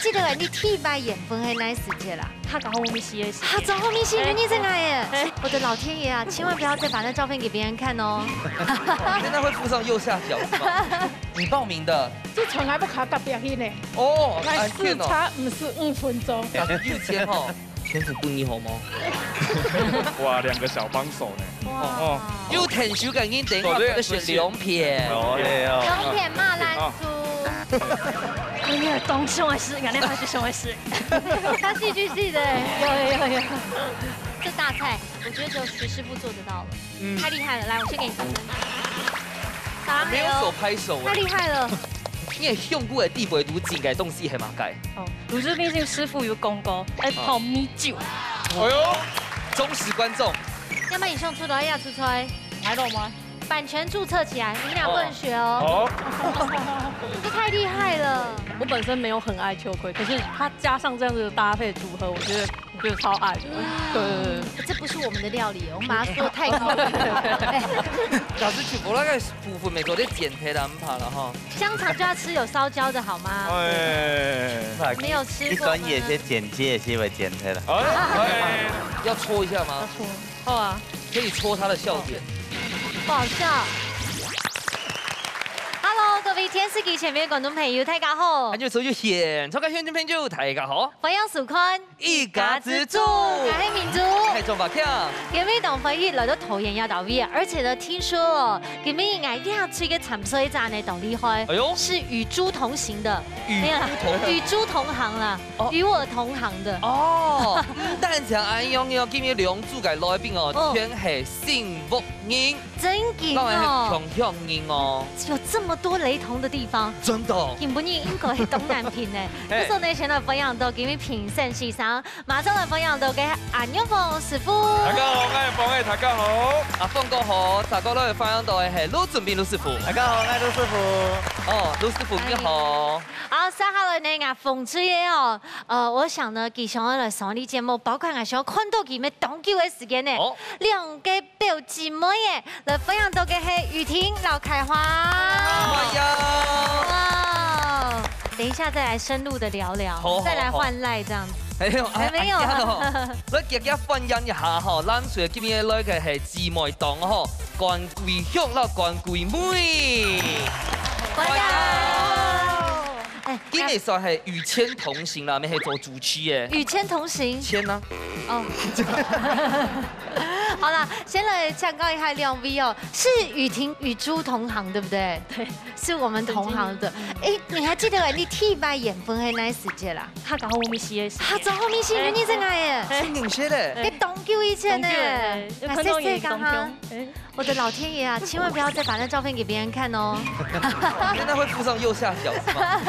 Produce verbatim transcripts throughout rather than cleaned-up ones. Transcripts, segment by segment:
記得你第一擺緣分係哪時節啦？客家後面西的時節。客家後面西，哎，你真愛耶！哎。我的老天爺啊，千萬不要再把那照片給別人看哦。你真的會附上右下角是嗎？你報名的？這從來不卡隔壁去呢。哦，來試車，毋使五分鐘。有錢哦。全部分你好嗎？哇，兩個小幫手呢。哇。哦，有天數个人等一下就選兩片。哦，對哦。兩片嘛，來出。哎呀，當上的事，俺那還是上的事。他戲劇系的，有有有有。這大菜，我覺得只有徐師傅做得到了，嗯。太厲害了！來，我先給你掌聲。打沒有手拍手，太厲害了！你的胸骨的底背肚緊个東西係麼个？哦，魯智深師傅有講過，愛泡米酒。哎呦，忠實觀眾。要不然你上出來，要出來。還有嗎？版權註冊起來，你們倷不能學哦。好。這太厲害了。我本身沒有很愛秋葵，可是它加上這樣子的搭配組合，我覺得，我覺得超愛的。對對對對。這不是我們的料理，我們把它說太高級了。哎，假使全部那個部分美國的剪忒了，毋怕了哈。香腸就要吃有燒焦的好嗎？哎。沒有吃過嗎？一轉眼先剪接，先會剪忒了。哎，要搓一下嗎？好啊。可以搓它的笑點。不好笑。Hello，各位電視機前面的觀眾朋友，大家好。還有所有現場个觀眾朋友，大家好。歡迎收看一家之煮。我係明珠。我係鍾華強。今日當歡喜來到桃園這搭位，而且呢，聽說哦，今日𠊎這出个參賽者呢，當厲害，哎呦。是與豬同行的，與豬同行。沒有啦，與豬同行啦。 哦。與我同行的。哦，毋單淨恁樣哦，今日兩組个來賓哦，哦。全係新屋人，真緊哦。當然係同鄉人哦。有這麼多雷同的地方。真的。今晡日應該係當難評呢。嘿。所以呢，先來歡迎到今日評審先生，馬上來歡迎到个阿玉鳳師傅。大家好，𠊎係鳳仔，大家好。阿鳳哥好，再過來歡迎到个係盧俊斌盧師傅。大家好，𠊎係盧師傅。哦，盧師傅你好。好，接下來呢，𠊎鳳姐哦， 呃，𠊎想呢，佢想愛來上這節目，包括𠊎想愛看到佢乜當久个時間呢。哦。兩個表姊妹耶，來歡迎到个係雨婷摎凱華。哎呀。哇，等一下再來深入的聊聊，好，好，再來換賴這樣子。好。哎呦，還沒有。哎，哎，來，遽遽歡迎一下吼，咱所今日來个係姊妹檔吼，關桂香摎關桂妹。歡迎。歡迎。哎，今日算係與千同行啦，乜係做主 持耶。與千同行。千啊。哦。好啦，先來請教一下兩位哦，是雨婷與豬同行，對不對？對。是我們同行的。真的。哎，你還記得你第一擺緣分係哪時節啦？客家後面西的時節。客家後面西，哎，你真愛耶。哎。真認識嘞。哎。該當久以前呢。當久了，哎，有看到你當中。哎。 我的老天爺啊，千萬不要再把那照片給別人看哦。你真的會附上右下角是嗎？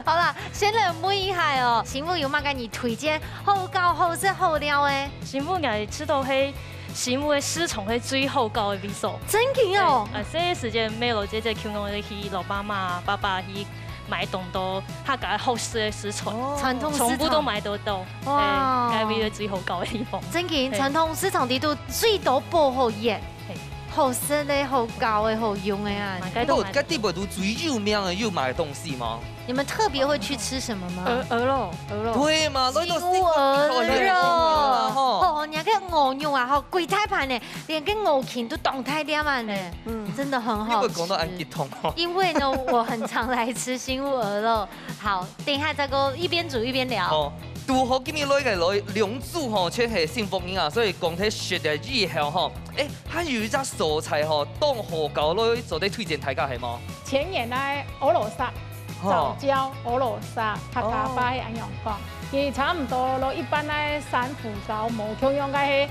好啦，先來問一下哦，新屋有麼个你推薦好搞、好食、好尞个？新屋𠊎知道係新屋个市場係最好搞个位所。真緊哦。對，啊，這個時間，Melo姐姐共下去，摎爸媽、爸爸去買當多客家好食个食材，哦。傳統市場。全部都買得到。 哇。哎，該位个最好搞个地方。真緊，哎。傳統市場裡肚最多寶好食，哎。好食个、好搞个、好用个啊。嘛，該都買得到。不過，該地方都最有名个有麼个東西嗎？你們特別會去吃什麼嗎？鵝，鵝肉，鵝肉。對嘛，新屋鵝肉。該都係新屋鵝肉嘛，吼。哦，你看該鵝肉啊，吼，幾大盤呢，連該鵝頸都當大粒啊呢。哎。嗯。真的很好吃。你會講到恁激動哦。因為呢，我很常來吃新屋鵝肉。好，等一下再過一邊煮一邊聊。哦。 堵好今日來个來兩組吼，全係新屋人啊，所以講忒食个以後吼，哎，還有一隻所在吼，當好搞，來做得推薦大家係無？前年來俄羅斯，哦。早教俄羅斯，客家話係恁樣講。哦。佢差毋多咯，一般來三府高無共樣个係，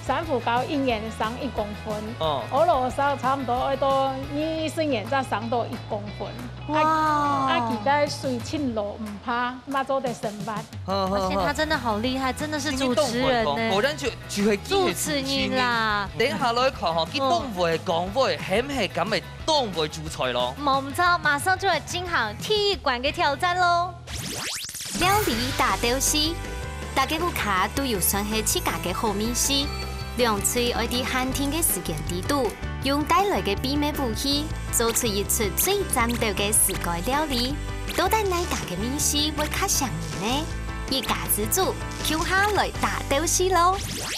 三府高一年生一公分，哦。俄羅斯差毋多愛到二十年才生到一公分。哇。啊，啊，佢个水盡落，毋怕，嘛做得生活。 好，好，好。而且他真的好厲害，真的是主持人呢。果然就，就係主持人啦。等一下來看吼，佢當會講話，係毋係敢會當會煮菜咯？無毋著，馬上就來進行第一關个挑戰咯。料理大鬥敘，大家屋下都有算係自家个好味緒，兩隊愛在限定个時間裡肚，用帶來个秘密武器，做出一出最讚鬥个自家料理。到底哪家个味緒會較餳人呢？一家之煮，共下來打鬥敘囉！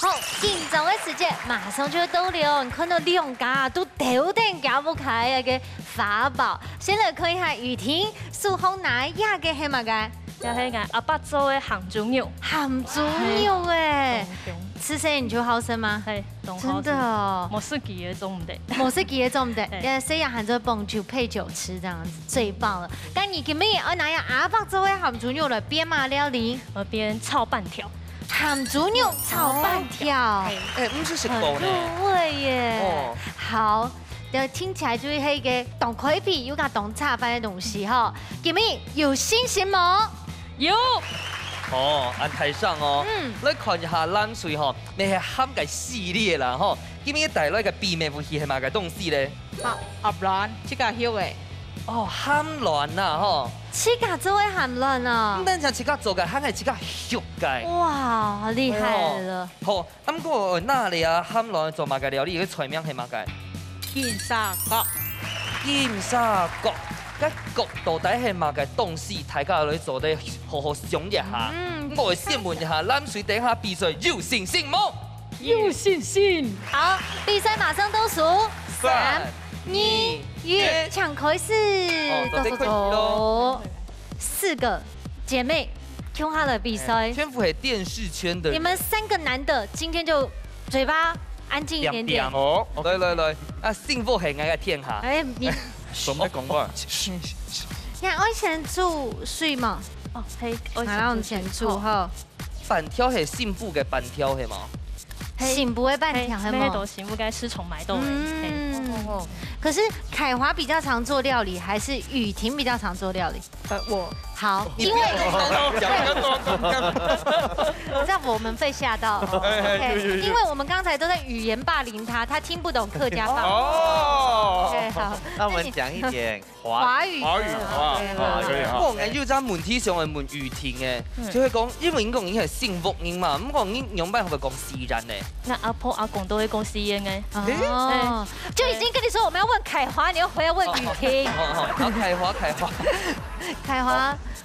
好，緊張个時節馬上就到了，你看到兩家都鬥等夾毋開个花包。先來看一下雨婷，手項拿个這个係麼个？這係𠊎阿伯做个鹹豬肉。鹹豬肉欸，係。自細你就好食嗎？係，當好食。真的哦。無食佢个做毋得。無食佢个做毋得，係。因為細人還做傍酒配酒吃這樣子，最棒了。該你今晡日愛拿阿伯做个鹹豬肉來變麼个料理？呃，變炒粄條。鹹豬肉炒粄條。哦。欸，毋識食過呢。很入味耶。哦。好，這聽起來就係一個當開胃又加當下飯个東西吼。今晡日有信心無？有。哦，恁大聲哦。嗯。來看一下藍隊吼，乜係鹹个系列啦吼。今晡日帶來个秘密武器係麼个東西咧？好，鴨卵，自家畜个。哦，鹹卵啊吼。自家做个鹹卵啊。毋單淨自家做个，還係自家畜个。哇，厲害了。哎喲。好， 啊，毋過哪裡啊，鹹卵做麼个料理？佢个菜名係麼个？金沙角。金沙角，該角到底係麼个東西？大家來做得好好想一下。嗯。毋過先問一下，藍隊等下比賽有信心無？有信心。好，比賽馬上倒數，三、三、二、二、一，一。請開始。哦，做得開始囉。走，走，走。四個姐妹，共下來比賽。哎，天賦係電視圈的人。你們三個男的今天就 嘴巴安靜一點點。哦，來來來，啊，幸福係𠊎个天下。哎，你，什麼講話？你愛先煮水嘛？哦，係，愛先煮水。好，先煮吼。粄條係新埔个粄條係無？係。新埔个粄條係無？係，係，係，新埔个市場買到个。嗯。係。哦，哦，哦。可是凱華比較常做料理，還是雨婷比較常做料理？ 呃，我。好，因為你不要講，講，講，講，講。這樣我們被嚇到。哎，哎，OK，有，有，有。因為我們剛才都在語言霸凌他，他聽不懂客家話。哦。OK，好。那我們講一點華語。華語。華語，好不好？OK，好，好，可以，好。毋過𠊎有隻問題想愛問雨婷欸，嗯。就係講，因為你講你係新埔人嘛，毋過你仰般會講四縣呢？ 𠊎阿婆阿公都會講四縣个。哦，就已經跟你說我們要問凱華，你又回來問雨婷。哦，哦，哦，好，凱華，凱華。凱華，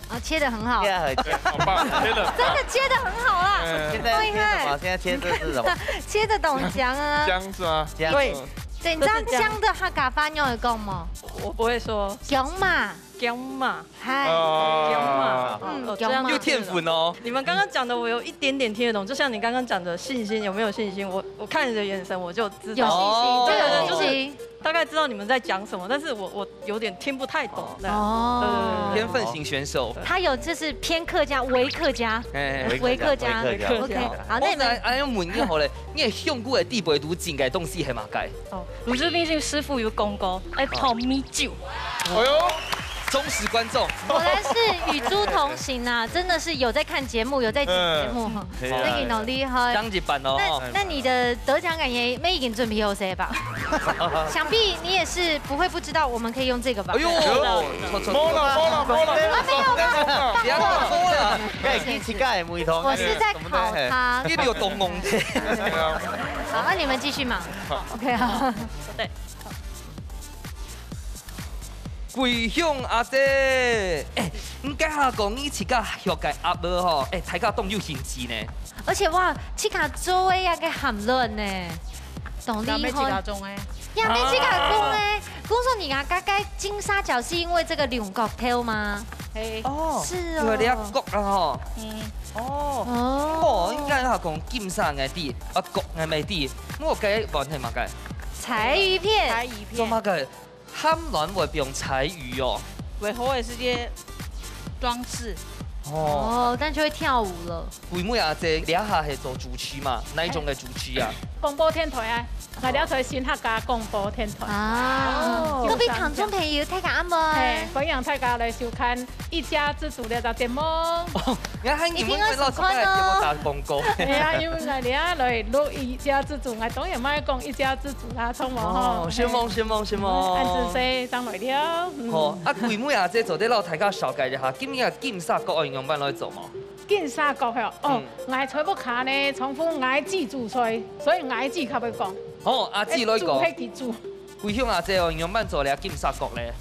啊，切得很好。切得很，好棒，切得很棒。真的切得很好啊。嗯。現在切什麼？厲害。現在切這是什麼？切得懂薑啊。薑是嗎？薑。對。嗯。對，你知道薑的客家話仰會講無？我不會說。薑嫲。 薑嫲。嗨。哦。薑嫲。嗯，哦，這樣子。薑嫲。有天分哦。你們剛剛講的，我有一點點聽得懂，就像你剛剛講的信心，有沒有信心？我，我看你的眼神，我就知道。有信心，哦。這個有信心。對，對，對，就是大概知道你們在講什麼，但是我，我有點聽不太懂，這樣。哦。對，對，對，對。天分型選手。他有，就是偏客家，微客家。哎。微客家，微客家。微客家。OK，好，那你們，哦，那，哎，問你好了，你个香菇个底背肚浸个東西係麼个？ 哦，魯智必勝師傅有講過，愛泡米酒。哎喲，忠實觀眾。果然是與豬同行啊，真的是有在看節目，有在聽節目哈。嗯。那你很厲害。上一版哦。那，那你的得獎感言，你已經準備好勢吧？想必你也是不會不知道，我們可以用這個吧？哎喲，不錯，不錯，不錯。無啦，無啦，無啦。啊，沒有嗎？不要說了。哎，你自家也無一通。我是在考他。你有懂懂的。對啊。好，那你們繼續嘛。 OK啊。對。桂香阿姊，哎，你該下講你自家畜个鴨仔吼，哎，大家當有興趣呢。而且哇，自家做个該个鹹卵呢，當厲害。也毋係自家種个。也毋係自家種个。啊。講說你啊，該个金沙角是因為這個龍角頭嗎？係。哦，是哦。因為你个角啊吼。嗯。 哦。哦。哦，應該係講金沙𠊎知，啊，角𠊎乜知，毋過該碗係麼个？柴魚片。柴魚片。做麼个？鹹卵會放柴魚哦。尾猴也是些裝飾。哦。哦，但就會跳舞了。桂妹阿姊這下係做主持嘛，哪一種个主持啊？廣播電台啊。 𠊎這台新客家廣播電台。啊，哦。各位聽眾朋友，大家暗晡。嘿，歡迎大家來收看一家之煮這隻節目。哦，𠊎還以為𠊎老師在節目打廣告。一定要收看哦。哎呀，因為𠊎這下來錄一家之煮，𠊎當然毋愛講一家之煮啦，錯無吼？哦，承蒙，承蒙，承蒙。恁仔細，正來尞。嗯。好，啊，桂妹阿姊做得摎大家紹介一下，今日个金沙角愛仰般來做無？ 金沙角吼，哦，嗯。𠊎在屋下呢，丈夫𠊎姊煮菜，所以𠊎姊較會講。好，阿姊來講。煮係佢煮。桂香阿姊哦，仰般做這金沙角咧？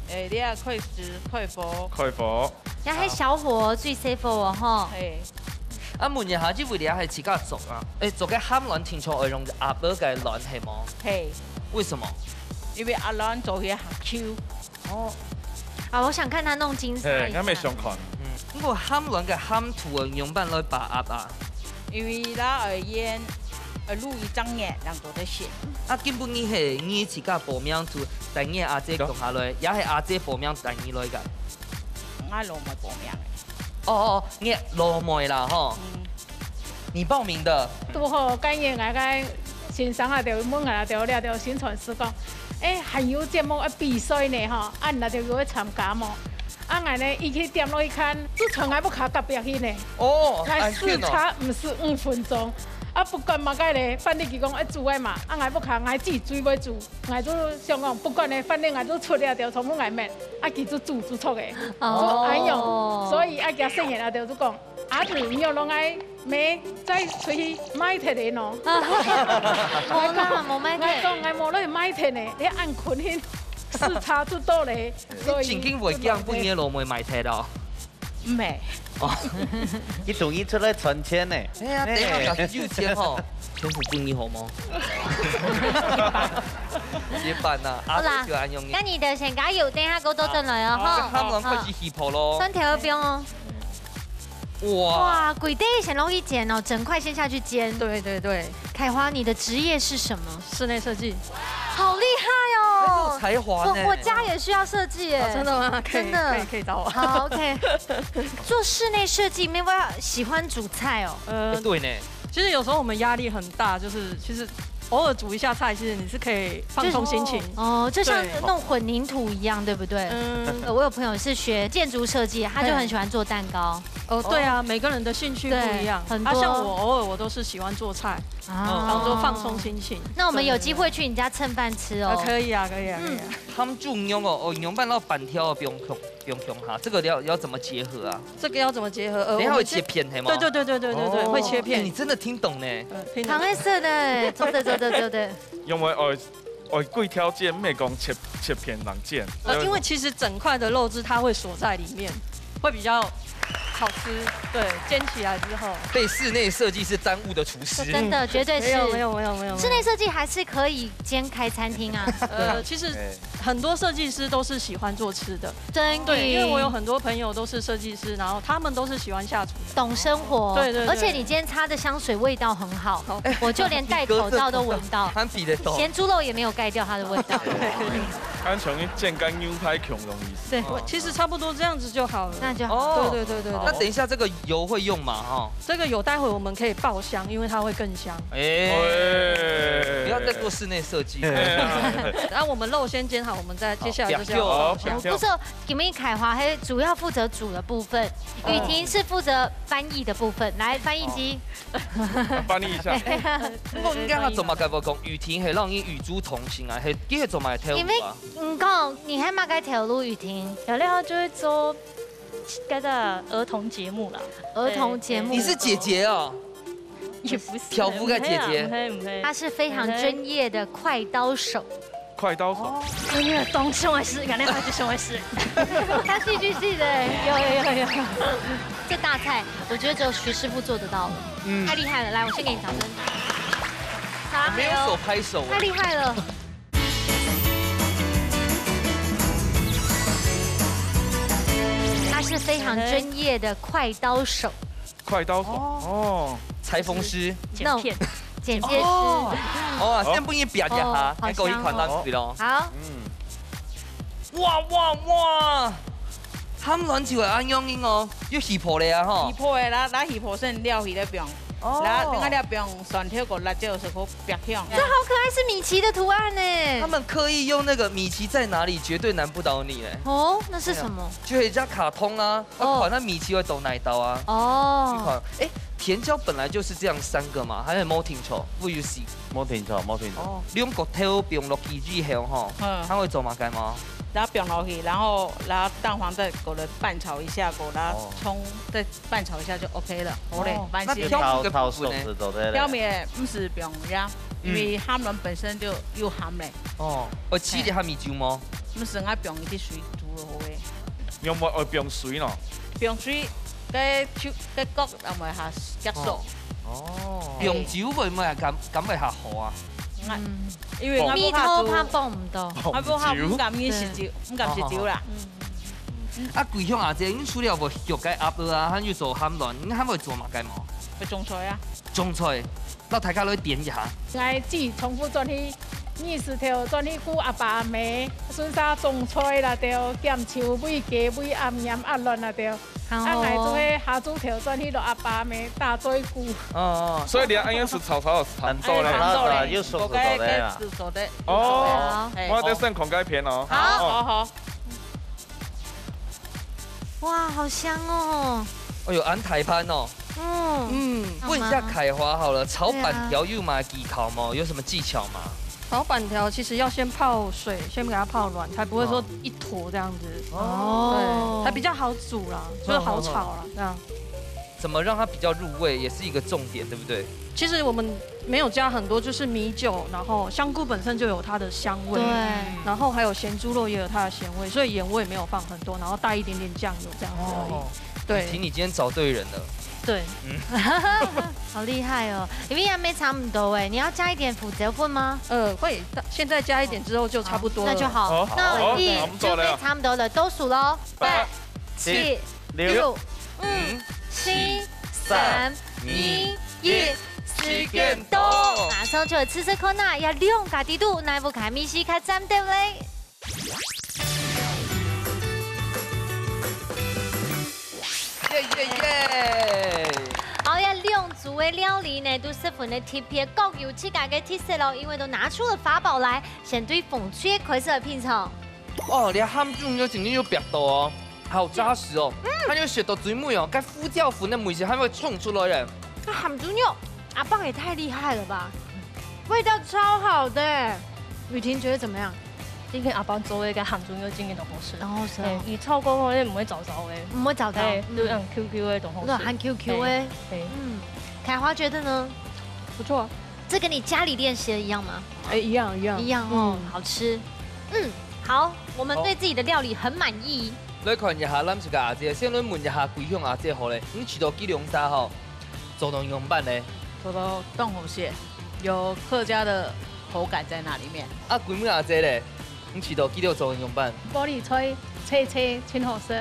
誒，你愛開始開火。開火。也係小火最細火哦，吼。嘿。啊，問一下，這位你係自家做啊？誒，做个鹹卵定著愛用鴨仔个卵係無？嘿。為什麼？因為鴨卵做起來較Q。哦。啊，我想看他弄金沙一下。嘿，我也想看。嗯，不過鹹卵个鹹度愛仰般來把握啊？因為佢愛醃，呃，滷一隻月，正做得食。啊，今晡日係你自家報名就帶你阿姊共下來，也係阿姊報名帶你來个？𠊎老妹報名个。哦哦，你老妹啦吼。嗯。你報名的？拄好，今日𠊎个先生啊，就問𠊎就這條宣傳師講，誒，還有節目愛比賽呢吼，啊，你就有愛參加無？啊，𠊎呢，一去點落去看，就在𠊎屋下隔壁去呢。哦，𠊎試差毋使五分鐘。啊，不管麼个咧，反正佢講愛煮个嘛，啊，𠊎屋下𠊎自己最會煮，𠊎就想講，不管咧，反正𠊎就出這條重複𠊎面，啊，佢就煮就著个，哦。就恁樣，所以啊，佢細人啊，就講，阿姊，你有弄愛 買，再出去賣忒个喏。無啦，無賣忒。𠊎講，𠊎無來賣忒呢，你恁勤力，試差就到咧，所以你正經會驚分你老妹賣忒哦？毋係。哦，佢同你出來賺錢呢。哎呀，等一下假使有錢吼，全部分你好無？接班吶，好啦，啊，就恁樣。該你就先加油，等一下過倒轉來哦，吼。好，好，開始起泡咯。蒜頭要放哦。 哇。哇，鬼爹先弄一煎哦，整塊先下去煎。對，對，對。凱華，你的職業是什麼？室內設計。好厲害哦！很有才華呢。我，我家也需要設計耶。哦，真的嗎？可以，真的。可以，可以找我。好，OK。做室內設計，沒有要喜歡煮菜哦。呃，哎，對呢。其實有時候我們壓力很大，就是其實偶爾煮一下菜，其實你是可以放鬆心情。就是，哦，就像對。弄混凝土一樣，對不對？嗯。呃，我有朋友是學建築設計，他就很喜歡做蛋糕。哦，對啊，每個人的興趣不一樣。對，很多。啊，像我偶爾我都是喜歡做菜，啊。當做放鬆心情。那我們有機會去你家蹭飯吃哦。啊，可以啊，可以啊，可以啊。嗯。鹹豬肉哦，哦，仰般摎粄條放共，放共下，這個要，要怎麼結合啊？這個要怎麼結合？呃，等一下會切片，我們切，係嗎？對，對，對，哦，會切片。哎，你真的聽懂呢。呃，聽懂。糖黑色的，做得，做得，做得。因為愛，愛幾條件，毋係講切，切片來煎。呃，因為其實整塊的肉質它會鎖在裡面，會比較好吃。對，煎起來之後。被室內設計師耽誤的廚師。真的，絕對是。沒有，沒有，沒有，沒有，沒有。室內設計還是可以 煎開餐廳啊。呃，其實很多設計師都是喜歡做吃的。真的。對，因為我有很多朋友都是設計師，然後他們都是喜歡下廚的。懂生活。對，對，對。而且你今天擦的香水味道很好，好。我就連戴口罩都聞到。還比得懂。鹹豬肉也沒有蓋掉它的味道。對。剛從你煎乾牛排恐龍意思。對。我，其實差不多這樣子就好了。那就好。哦。對，對，對，對，對。那等一下這個油會用嗎？哈。 這個油待會我們可以爆香，因為它會更香。哎。哎。不要再做室內設計了。哎呀。然後我們肉先煎好，我們再，接下來就是要爆香。好，不錯，今日凱華係主要負責煮的部分，哦。雨婷是負責翻譯的部分。來，翻譯機。哦。翻譯一下。哎。毋過你剛剛做麼个無講，雨婷係讓你與豬同行啊，係，佢係做麼个頭路啊？因為，嗯，講，你係麼个頭路，雨婷？有料就會做 該个兒童節目啦。兒童節目。對，對。你是姐姐哦？也不是，漂浮的姐姐。毋係啊，毋係，毋係。她是非常專業的快刀手。快刀手。哦。哎呀，當上的事，感覺他就上的事。他戲劇系的，有，有，有，有。這大菜，我覺得只有徐師傅做得到了。嗯。太厲害了，來，我先給你掌聲。沒有手拍手啊。太厲害了。 他是非常專業的快刀手。快刀手，哦。哦。裁縫師。剪片。No，剪接師。哦。哦，先分你表一下，哦，好香哦。還夠一款當水咯。好。嗯。哇，哇，哇！鹹卵就會恁樣哦，又起泡了啊，吼。起泡了啦，那起泡先料起來放。哦。那，等下料放蒜頭跟辣椒的時候， 白香。這好可愛，是米奇的圖案呢。他們刻意用那個米奇在哪裡，絕對難不倒你嘞。哦，那是什麼？對啊，就很像卡通啊，哦。要看那米奇會走哪一道啊。哦。你看，哎，甜椒本來就是這樣三個嘛，還有無定著，不如洗。無定著，無定著。哦，你用骨頭放落去之後吼，嗯。它會做麼个嗎？然後放落去，然後，然後蛋黃再給它拌炒一下，給它哦。蔥再拌炒一下就OK了。好嘞，哦，完成。那調味的部分呢？調味毋使放鹽。因為鹹卵本身就有鹹咧。哦，愛試一下米酒無？毋係，愛放一滴水煮就好咧。你有無愛放水喏？放水，該手，該角，啊，會較，較熟。哦。哦。放酒會毋會較，敢會較好啊？嗯。因為𠊎無下煮，味道怕放毋到。𠊎無下煮，毋敢去食酒，毋敢食酒啦。嗯。啊，桂香阿姊，你除了會煠該鴨仔啊，還有做鹹卵，你還會做麼个無？會種菜啊。種菜。 摎大家來點一下。𠊎只重複轉去，日時頭轉去顧阿爸阿姆，順續種菜啦，對，撿樹、餵雞、餵鴨、撿鴨卵啦，對。啊，𠊎就係下晝頭轉去摎阿爸阿姆打嘴鼓。哦，哦。所以你恁樣係草草很多嘞。很多嘞，又熟很多嘞啊。哦，我在上空該片哦。好。好，好。 哇，好香哦。哎喲，恁大盤哦。嗯。嗯，問一下凱華好了，炒粄條有麼个技巧嗎？有什麼技巧嗎？炒粄條其實要先泡水，先給它泡軟，才不會說一坨這樣子。哦。對，才比較好煮啦，就是好炒啦，這樣。怎麼讓它比較入味，也是一個重點，對不對？其實我們沒有加很多，就是米酒，然後香菇本身就有它的香味，對。然後還有鹹豬肉也有它的鹹味，所以鹽我也沒有放很多，然後帶一點點醬油這樣子而已。哦。對。婷，你今天找對人了。對。嗯。好厲害哦！因為還沒差不多哎，你要加一點胡椒粉嗎？呃，會，現在加一點之後就差不多了。那就好。好，那一，好，我們做了。就差不多了，倒數咯。八、八、七、七、六、六、五、五、四、四、三、三、二、二、一，時間到。馬上就來試試看啊，這兩家底肚，哪一家味緒較讚兜咧？ 耶耶耶！好，這兩組个料理呢，都十分个特別，各有自家个特色咯，因為都拿出了法寶來，先對紅隊開始來品嚐。哦，這鹹豬肉真正有煏到哦，好扎實哦，嗯。還有食到最尾哦，該胡椒粉个味緒還會衝出來耶。該鹹豬肉，阿伯也太厲害了吧！味道超好的。雨婷覺得怎麼樣？ 今天阿伯做个該鹹豬肉真个當好食。當好食哦。嘿，佢炒過後，你毋會燥燥个。毋會燥燥，嘿，嗯。就恁Q Q个，當好食。對，還Q Q个。嘿，嘿。嗯，凱華覺得呢？不錯。這跟你家裡練習的一樣嗎？哎，一樣，一樣。一樣哦，嗯。好吃。嗯，好，我們對自己的料理很滿意。來看一下藍色个阿姊，先來問一下桂香阿姊好咧，你試到幾兩儕吼？ 做到仰般呢？做到當好食，有客家的口感在那裡面。啊，桂妹阿姊咧，你試到佢兜做到仰般？玻璃菜脆脆，真好食，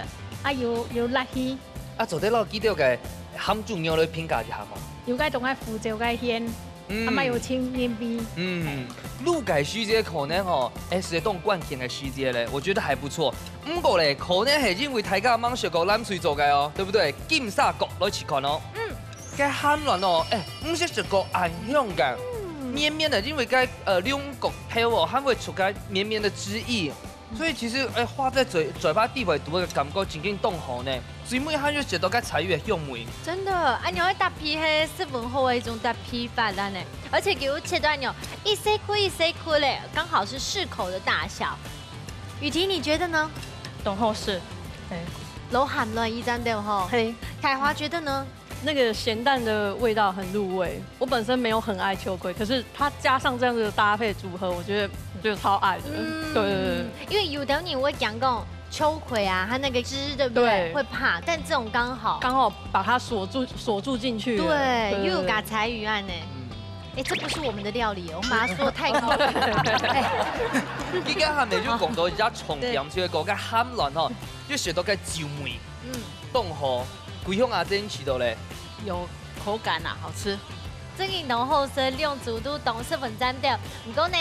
啊，有，有辣氣。啊，做得摎佢兜个鹹豬肉來評價一下無？有該種个胡椒个香，嗯。啊，嘛有青檸味。嗯，嘿。滷个時節可能吼，也係當關鍵个時節咧，我覺得還不錯。 毋過咧，可能係因為大家吂食過藍隊做个哦，對不對？金沙角來試看哦。嗯。該鹹卵哦，哎，毋識食過恁香个，嗯。綿綿个，因為該，呃，龍角豆哦，還會出該綿綿个汁液，嗯。所以其實，哎，化在嘴，嘴巴底背肚个感覺真經當好呢。最尾還有食到該柴魚个香味。真的，啊，你會搭配係十分好个一種搭配法啦呢，而且佢有切斷哦，一細塊一細塊咧，剛好是適口的大小。 雨婷，你覺得呢？當好食，嘿。摎鹹卵一站的吼。嘿。凱華覺得呢？那個鹹蛋的味道很入味。我本身沒有很愛秋葵，可是它加上這樣子的搭配組合，我覺得，我覺得超愛的。嗯，對，對，對，對。因為有兜人會講講秋葵啊，它那個汁，對不對？對。會怕，但這種剛好。剛好把它鎖住，鎖住進去了。對，對，對，對。又有加柴魚恁呢。嗯。 哎，這不是我們的料理哦，我們把它說太高了。哎，佢个下面就講到一隻重點，對。就係講該鹹卵吼，又食到該酒味，嗯。當好，桂香阿姊試到咧。有口感啊，好吃。真經當好食，兩組都當十分讚的。毋過呢，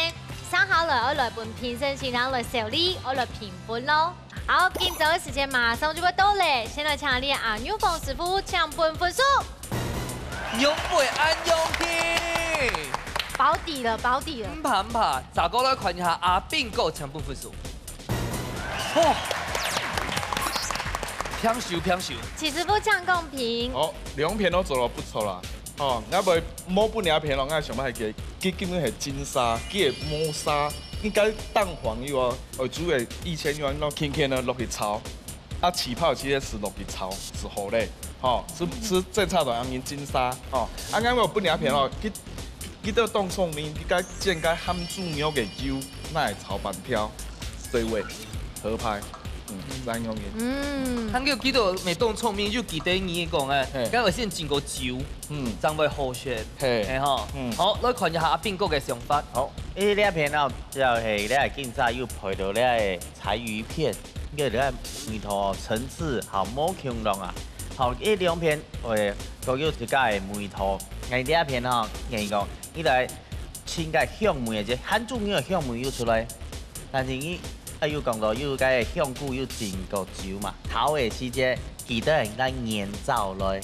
接下來愛來分評審先生來受理，愛來評分咯。 好，緊張个時間馬上就會到咧，先來請𠊎俚阿牛鳳師傅請分分數。仰會恁樣去？保底了，保底了。毋怕毋怕，再過來看一下阿斌哥請分分數。哦，平手平手。徐師傅請講評。好，兩片都做得不錯啦。 哦，𠊎會無分兩片咯，𠊎想法係佢，佢根本係金沙，佢个毛沙應該蛋黃有哦，哦，煮个以前有安到輕輕个落去炒，啊，起泡其實係落去炒，係好咧，吼，係，係正常个，恁樣金沙，吼，啊，𠊎會分兩片咯，佢佢兜當聰明，佢該煎該鹹豬肉个油，拿來炒粄條，這位，合拍，嗯，恁樣个。嗯。佢兜佢兜乜當聰明，又記得你講个，嘿。該愛先煎過油，嗯。正會好食。嘿。嘿吼。嗯。好，來看一下阿斌哥个想法。好，誒，這片哦，就係這今朝又配到這个柴魚片，這个味道層次好無共樣啊。好，這兩片，誒，各有自家个味道。𠊎這片吼，𠊎講， 你來尋該香味，這鹹豬肉个香味又出來。但是你，啊，又講到有該香菇又浸過酒嘛，頭个時節，記得人家燃燥來，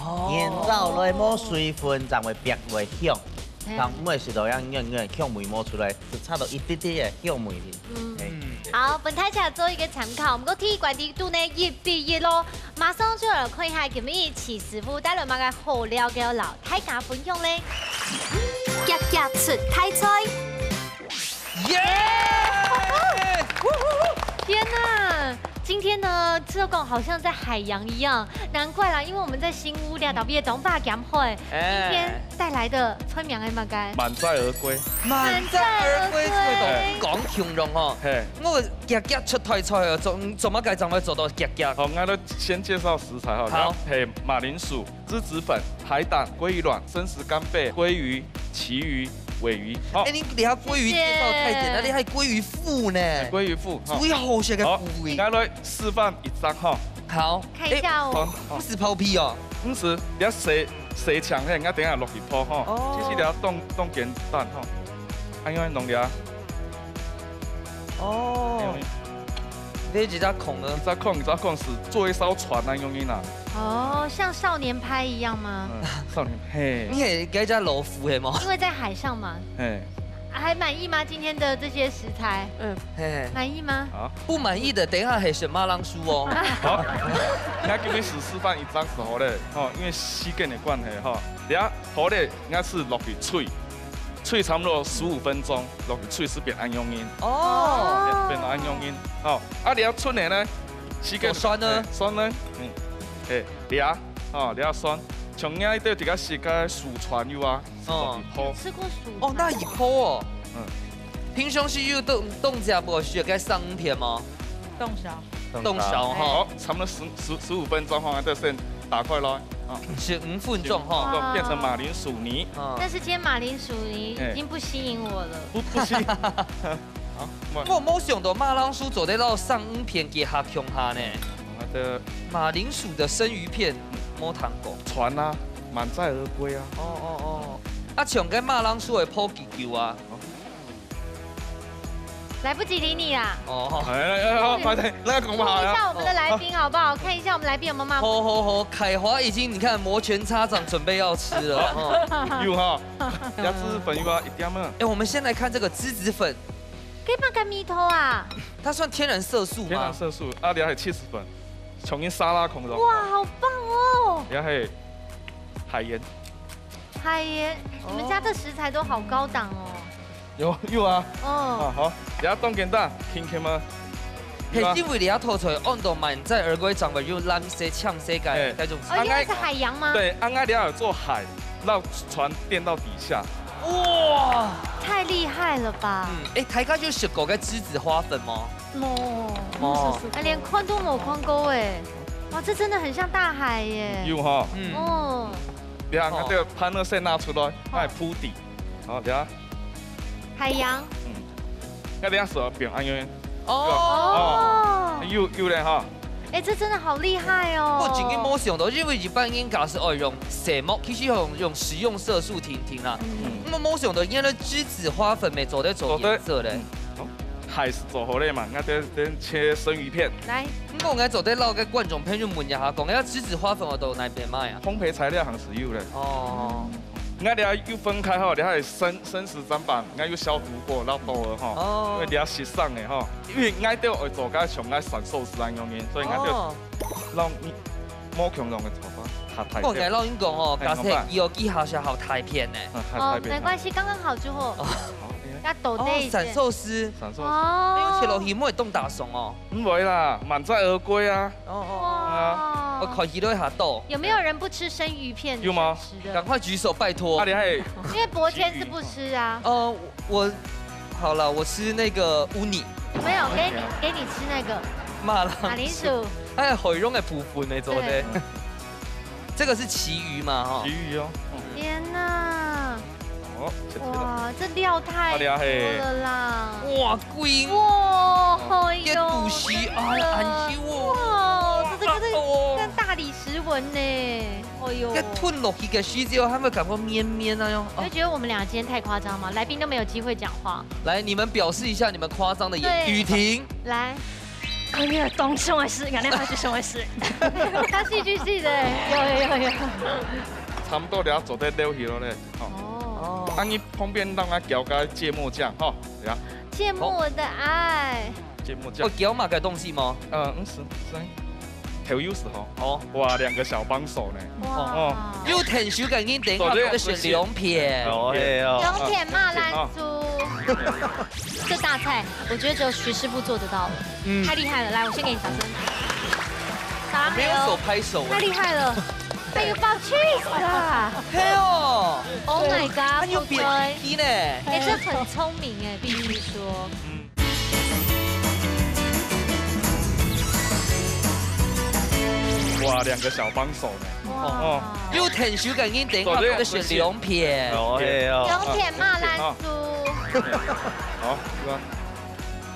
哦。燃燥來無水分，正會變會香。嘿。當毋會食到樣軟軟，香味無出來，就差到一滴滴个香味去。嗯。嘿。好，分大家做一個參考。毋過第一關个度呢，一比一咯。 馬上就來看一下今日徐師傅帶來麼个好料个摎大家分享咧。遽遽出大菜。耶！天哪，今天呢，這種好像在海洋一樣，難怪啦，因為我們在新屋這搭邊个當怕鹹海，哎。今天帶來个菜名係麼个？滿載而歸。滿載而歸，滿載而歸。這个講形容哦。嘿。我遽遽出大菜哦，做，做麼个正會做到遽遽？好，𠊎來 先介紹食材哈，好。然後配馬鈴薯、梔子粉、海膽、鮭魚卵、生食干貝、鮭魚、旗魚、鮪魚。好。哎，你這下鮭魚介紹太簡單，謝謝。你還鮭魚腹呢？哎，鮭魚腹，哈。最好食个部位。好，𠊎來示範一隻哈。好。看一下哦。哎，好，好。毋使剝皮哦。毋使，你愛洗，洗淨嘿，𠊎等下落去剝哈。哦。其實你愛當，當簡單哈。哎喲，弄了。哦。哎喲。 你一隻孔呢？一隻孔，一隻孔係做一艘船恁樣个啦。哦，像少年派一樣嗎？嗯，少年，嘿。你係該隻老虎係無？因為在海上嘛。嘿。還滿意嗎？今天的這些食材？嗯。嘿。滿意嗎？好。不滿意的，等一下還係馬鈴薯哦。好，𠊎今日係示範一隻就好咧，吼，因為時間个關係吼，等下好咧，𠊎係落去炊，炊差不多十五分鐘。 落去炊係變恁樣哦。變到恁樣。哦，啊，你愛出來呢，時間，做蒜呢？嘿，蒜呢？嗯，嘿，你啊，哦，你愛蒜，像𠊎兜自家食个薯川有啊，哦。落去泡。吃過薯川？哦，那一泡哦。嗯。平常時有凍，凍食無？食个生魚片嗎？凍燒。凍燒哈。好，差不多十，十，十五分鐘哈，就先打開來，啊。十五分鐘哈。十五分鐘變成馬鈴薯泥。啊。但是今天馬鈴薯泥已經不吸引我了。不，不吸引。好，我無想到馬鈴薯做得摎生魚片結合共下呢。好的。馬鈴薯的生魚片，無聽過。船啊，滿載而歸啊。哦，哦，哦。啊，像該馬鈴薯會泡幾久啊？哦。 來不及理你啦。哦。哎，哎，哎，好，快點，來講吧。問一下我們的來賓好不好？看一下我們來賓有沒有罵。好，好，好，凱華已經，你看，摩拳擦掌，準備要吃了，哦。有哈，這梔子粉有啊，一點啊。哎，我們先來看這個梔子粉。該麼个味道啊？它算天然色素嗎？天然色素，啊，這還有起司粉，像你沙拉控制。哇，好棒哦！這還有海鹽。 海鹽，你們家的食材都好高檔哦。有，有啊。哦。啊，好，這下當簡單，輕輕嘛。嘿，有啊。因為這下頭菜安到滿載而歸，正會有藍色、青色个，嘿。該種。哦，因為是海洋嗎？對，啊，𠊎這下有做海，讓船墊到底下。哇！太厲害了吧！嗯，哎，大家有食過該梔子花粉嗎？無。無。哎，連看都沒看過哎。哇，這真的很像大海耶。有哈。嗯。哦。 你看，哦。這個盤呢，先拿出來，好。來鋪底。好，等下。海洋。嗯。該等下手要變，哎喲。哦。哦。有，有咧哈。哎，這真的好厲害哦。我真个無想到，因為一般人家係愛用色墨，其實用，用食用色素定定啦。嗯。嗯。那麼無想到，原來梔子花粉乜做得做顏色咧。做得。嗯。哦。 還係做好咧嘛，𠊎等，等切生魚片。來。毋過𠊎做得摎該觀眾朋友問一下，講該梔子花粉愛到哪片買啊？烘焙材料行係有咧。哦。𠊎等下又分開吼，這下係生，生食砧板，𠊎有消毒過，摎刀仔吼。哦。因為這下係生个吼，因為𠊎等愛做該像𠊎三壽司恁樣个，所以𠊎等哦。摎你無共樣个做法，較大片。我跟老人講哦，哎，假設佢有幾下下好大片呢。嗯，較大片。哦，沒關係，剛剛好就好。哦。好，哎呀。要抖哦，散壽司。散壽司。哦。哎呦，切落去莫會凍打鬆哦。毋會啦，滿載而歸啊。哦，哦，哦。哇。啊。我看起來還多。有沒有人不吃生魚片的？有嗎？生食的？趕快舉手，拜託。啊，你還因為伯謙是不吃啊。呃，我，好了，我吃那個烏泥。沒有，給你，給你吃那個馬鈴薯。馬鈴薯。哎，好用的部分呢，做的。對。這個是旗魚嘛，哈。旗魚哦。嗯。天哪！ 哦，切切啦。哇，這料太多了啦。啊，你啊嘿。哇，貴。哇，哎喲。這肚皮，哎呀，恁幼哦。哇，這，這個是哦。跟大理石紋呢。哎喲。這吞落去个時節，還會感覺綿綿那樣。哦。你會覺得我們倆今天太誇張嗎？來賓都沒有機會講話。來，你們表示一下你們誇張的眼。對。雨婷。來。 看你个當像个事，人家發生什麼事。他戲劇系的欸，有，有，有，有。差不多了，做得了去了咧。哦。哦。啊，你旁邊讓他攪個芥末醬，吼，對啊。芥末的愛。芥末醬。哦，攪麼个東西嗎？呃，嗯，是，是。豆油是吼。哦。哇，兩個小幫手呢。哇。哦。有𢯭手个人，等一下做得，做得選兩片。哦，嘿哦。兩片馬鈴薯。啊，這道菜，我覺得只有徐師傅做得到了。 嗯。太厲害了，來，我先給你掌聲。沒有手拍手。太厲害了，還有包cheese啊！嘿哦。Oh my god，還有扁皮呢。哎，這很聰明哎，必須說。嗯。哇，兩個小幫手呢。哇。哦。有𢯭手个人，等一下做得，做得選兩片。哦，嘿哦。兩片馬鈴薯。好，是吧？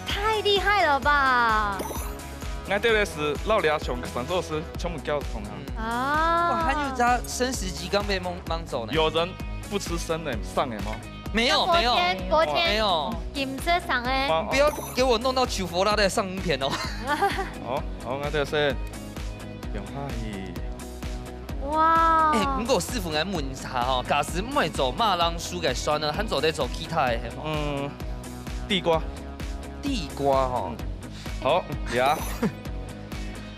太厲害了吧！𠊎兜个係老李啊，像上晝係全部攪同啊。嗯。啊。哇，還有隻生食雞剛被蒙，蒙走呢。有人不吃生的，生的嗎？沒有，沒有。伯謙，伯謙。沒有。禁食生的。哇，不要給我弄到求佛拉的上影片哦。好，好，𠊎兜先用下去。哇。哎，毋過師傅，𠊎問一下吼，假使毋係做馬鈴薯个蒜呢，還做得做其他个，係無？嗯，地瓜。 地瓜吼。嗯。好，呀。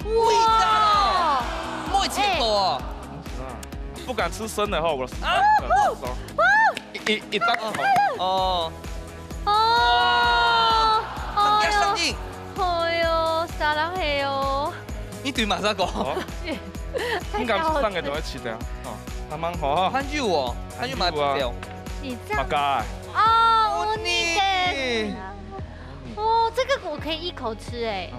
哇！味道，莫切過啊。不敢吃生的哈，我是啊！一，一，一大口。哦。哦，哎喲，哎喲，沙拉黑哦。你對馬上講。哦。應該是上個都會吃的啊。哦，還蠻好哈。還有哦，還有蠻不了。你這樣。大概。哦，我你的。 哦，這個我可以一口吃哎。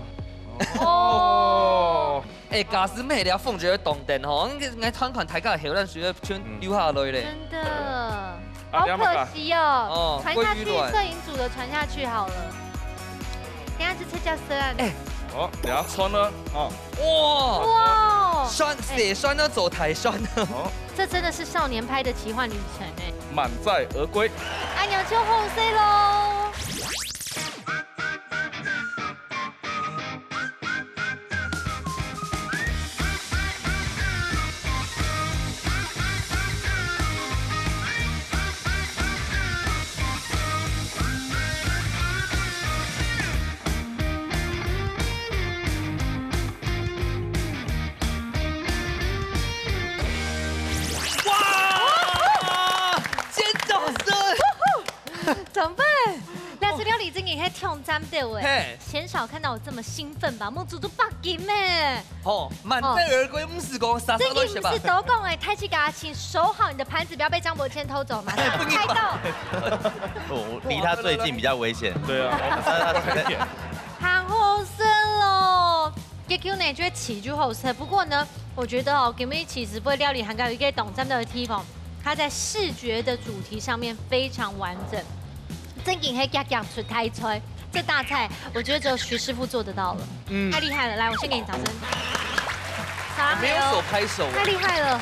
哦。哎，假使無了，放這個當等吼，應該，應該看看大家口水全流下來咧。真的。啊，好可惜哦。哦，傳下去，鮭魚卵。攝影組的傳下去好了。等下去吃叫聲啊。哎。哦，等下穿呢，哦。哇！哇！酸，哎。酸呢，走台酸呢。哦。這真的是少年拍的奇幻旅程哎。滿載而歸。阿娘就後生嘍。 哇！尖叫聲！怎麼辦？這次料理真的還挑戰的欸，嘿。鮮少看到我這麼興奮吧？目珠都擘金欸！吼，滿載而歸，毋係講沙沙亂七八糟。這已經毋係多講欸，大自家請收好你的盤子，不要被張伯謙偷走，馬上拍到。哦，離他最近比較危險。對啊。他，他，他，還好食咯。 結局呢，就會起就好食。不過呢，我覺得哦，今日其實不會料理還有一個當讚个地方，它在視覺的主題上面非常完整，正經係遽遽出大菜。這大菜，我覺得只有徐師傅做得到了，嗯。太厲害了！來，我先給你掌聲。沒有手拍手。太厲害了！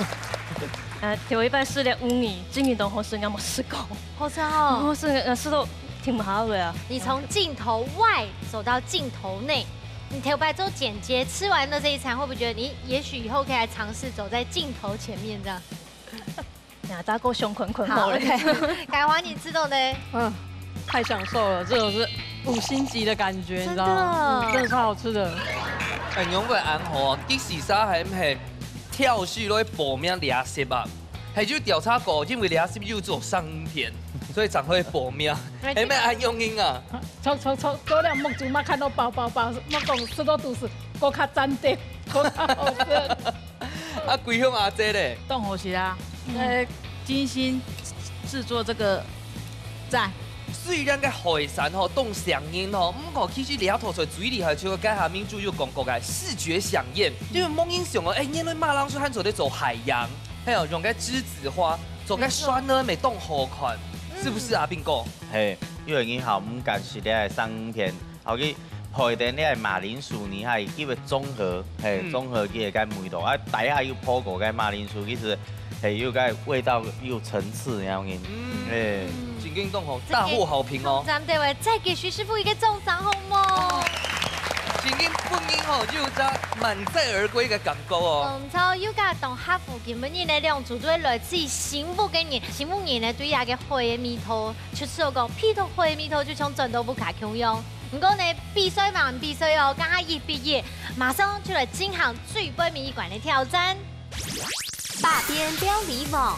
呃，頭一擺食了烏泥，今日當好食，𠊎無食過。好食哦。好食，呃，食到停毋下來啊。你從鏡頭外走到鏡頭內， 你頭擺做剪接，吃完了這一餐，會不會覺得你也許以後可以來嘗試走在鏡頭前面這樣？呀，大家想看看好了。好，OK。凱華，你吃到呢？嗯，太享受了，這種是五星級的感覺，你知道嗎？真的。嗯，真的超好吃的。哎，你會恁好啊，其實啥還毋係跳戲落去報名練習啊？ 還有調查過，因為你係有做上影片，所以正會報名。哎，係毋係恁樣啊？臭，臭，臭，做了目珠嘛看到飽飽飽，莫講食到肚屎，過較讚啲。好食。啊，桂香阿姊咧？當好食啊！嗯。呃，精心製作這個讚。雖然个海產吼當生膩吼，毋過其實這道菜最厲害，除了該下明珠有講過个視覺饗宴，因為無人想哦，哎，原來馬鈴薯還做得做海洋，還有用个梔子花，做个酸呢，也當好看，是不是啊，斌哥？嘿，因為你好，毋敢食這个生魚片， 好，佢配等這个馬鈴薯泥，還有佢个綜合，嘿，嗯。綜合佢个味道。啊，底下又鋪過个馬鈴薯，其實，嘿，又个味道有層次恁樣个。嗯。嘿。真正當好，大獲好評哦。總站對位再給徐師傅一個掌聲，好無？真正本人吼，就有隻滿載而歸个感覺哦。嗯，毋錯，又加當合乎今晡日呢，兩組都係來自於新屋个人，新屋人呢，對這个海个味道，就係講鼻著海个味道，就像轉到屋下共樣。 毋過呢，比賽還吂比賽哦，剛剛一比一，馬上就來進行最尾一關个挑戰。百變料理王，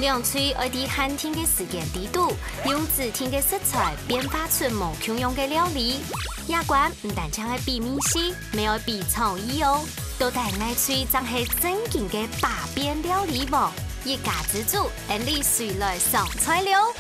兩隊愛在限定个時間裡肚，用指定个食材變化出無共樣个料理。這關毋單淨愛比味緒，乜愛比創意哦。到底哪隊正係正經个百變料理王？一家之煮，𫣆俚隨來上菜了。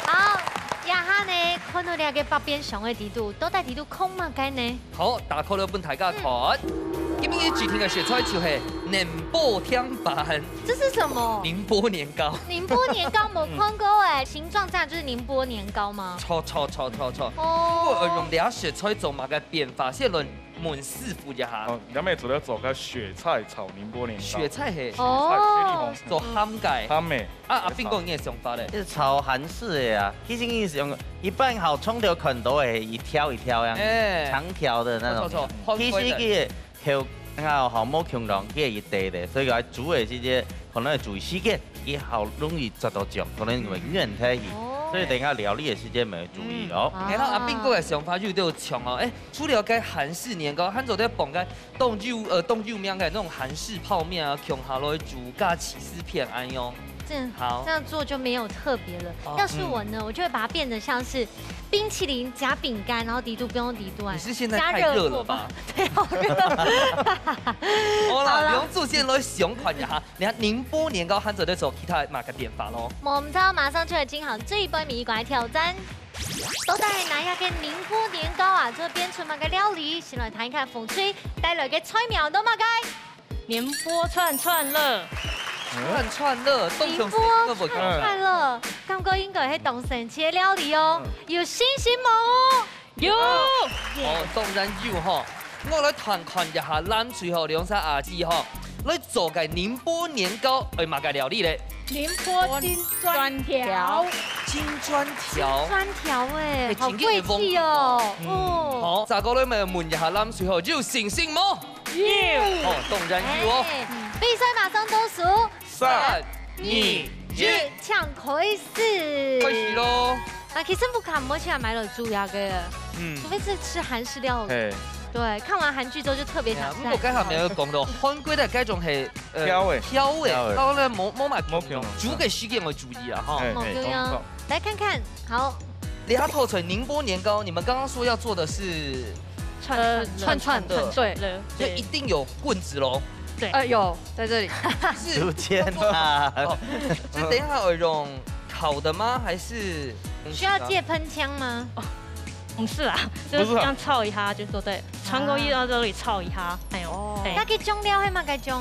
好， 這下呢，看到這个百變箱个裡肚，到底裡肚囥麼个呢？好，打開來分大家看。嗯。今晡日指定个食材就係寧波甜粄。這是什麼？寧波年糕。寧波年糕，沒看過哎，嗯。形狀這樣就是寧波年糕嗎？著，著，著，著，著。哦。不過，呃，用這食材做麼个變化，先來 問師傅一下。哦，咱們主要做个雪菜炒寧波年糕。雪菜嘿。哦。雪菜，雪裡紅。做鹹个。鹹个。啊，阿斌哥，你个想法咧？係炒韓式个啊，其實你係用一般好蔥頭看到个一條一條樣，哎。長條的那種。不錯，不錯，其實佢个口感啊，好無共樣，佢个一塊个，所以愛煮个時節，可能愛注意時間，佢好容易抓到醬，可能會軟忒去。哦。所以等一下料理个時間，愛注意哦。嗯。哎，那阿斌哥个想法又對我搶哦，哎， 除了該韓式年糕，還做得放該當有，呃，當有名个那種韓式泡麵啊，共下來煮加起司片恁樣。這樣，好。這樣做就沒有特別了。哦。要是我呢，嗯。我就會把它變得像是冰淇淋夾餅乾，然後裡肚放裡肚啊，你是現在太熱了吧？加熱過吧？對，好熱。好啦，好啦。兩組先來想看一下，你看寧波年糕還做得做其他麼个變化咯？無毋著，馬上就來進行最尾一關个挑戰。 到底哪一个寧波年糕啊，做變出麼个料理？先來聽一下紅隊帶來个菜名係麼个？寧波串串樂。串串樂，當常食，寧波串串樂，感覺應該係當神奇个料理哦。嗯。有信心無？有。哦，當然有吼。 𠊎來看看一下藍隊吼，兩儕阿姊吼，來做个寧波年糕，愛麼个料理咧？寧波金磚條。金磚條。金磚條欸，哎，好貴氣哦。真个有風格哦。嗯。哦。好，再過來，𠊎問一下藍隊吼，有信心無？有。哦，當然有哦。哎，比賽馬上倒數。三、二、一。請開始。開始咯。 啊，其實屋下毋會成日買來煮這个，嗯。除非是吃韓式料理。嘿。對，看完韓劇之後就特別想吃韓式料理。哎呀，毋過剛才沒有講到，韓國个該種係，呃，調味。調味，調味。然後呢，無，無麼个共樣，無共樣。煮个時間愛注意啊，吼。嘿，嘿，無共樣。講，講。來看看，好。這道菜寧波年糕，你們剛剛說要做的是？串，呃，串串樂。串串樂，對，對。所以一定有棍子咯。對。呃，有，在這裡。是。竹籤啊。哦，所以等一下有用 烤的嗎？還是需要借噴槍嗎？哦，不是啦，不是啊。就是這樣炒一下就做對，穿過去到這裡炒一下，哎呦，哦。對。該个醬料係麼个醬？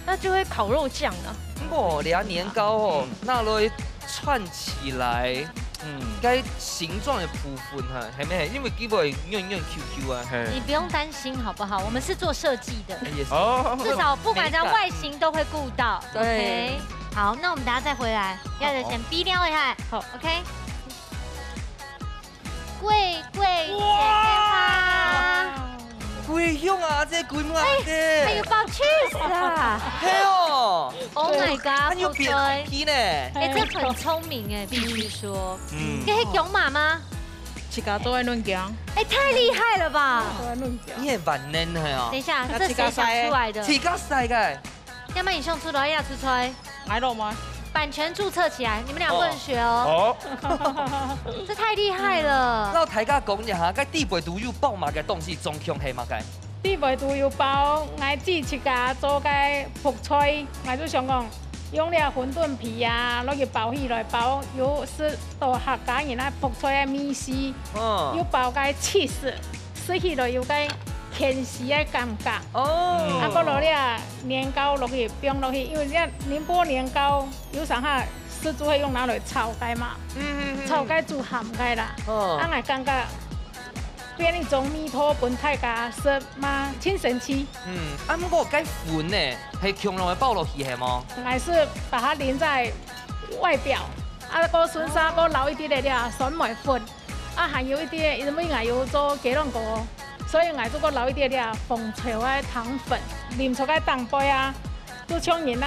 那就會烤肉醬啊。毋過這年糕哦，嗯。拿來串起來，嗯。該形狀个部分哈，還沒，因為基本軟軟Q Q啊。嘿。你不用擔心好不好？我們是做設計的。也是。哦。至少不管在外形都會顧到。美感。對。OK，好，那我們等下再回來，要先比料一下。好。 OK。貴貴姐姐嗎？哇！貴香啊，這貴木啊，哎，這。還有包cheese啊。係哦。Oh my god，還有扁桃皮呢。不對。哎，這很聰明哎，必須說。嗯。這係薑嫲嗎？自家做个嫩薑。哎，太厲害了吧！做个嫩薑。你很萬能的哦。等一下，這誰想出來的？自家曬个。 要麼你想出來，也出菜。買了嗎？版權註冊起來，你們倆不能學哦。哦。這太厲害了。摎大家講一下，該底背肚有包麼个東西，總共係麼个？裡背肚有包𠊎姊自家做个覆菜，𠊎就想講，用這餛飩皮啊，落去包起來，包有食到客家人个覆菜个味緒，哦。有包个cheese，食起來有个芡實个感覺。哦。啊，過落這年糕落去，放落去，因為這寧波年糕有時候食就會用拿來炒个嘛，嗯，嗯，嗯。炒个煮鹹个啦。哦。啊，𠊎感覺 變一種味道分大家食嘛，真神奇。嗯，啊，毋過該粉呢，係共樣个包落去係無？還是把它淋在外表，啊，過順續過撈一滴仔這酸梅粉，啊，還有一滴，因為𠊎有做雞卵糕，所以𠊎就過撈一滴仔紅豆个糖粉，淋出个當杯啊。 就像人个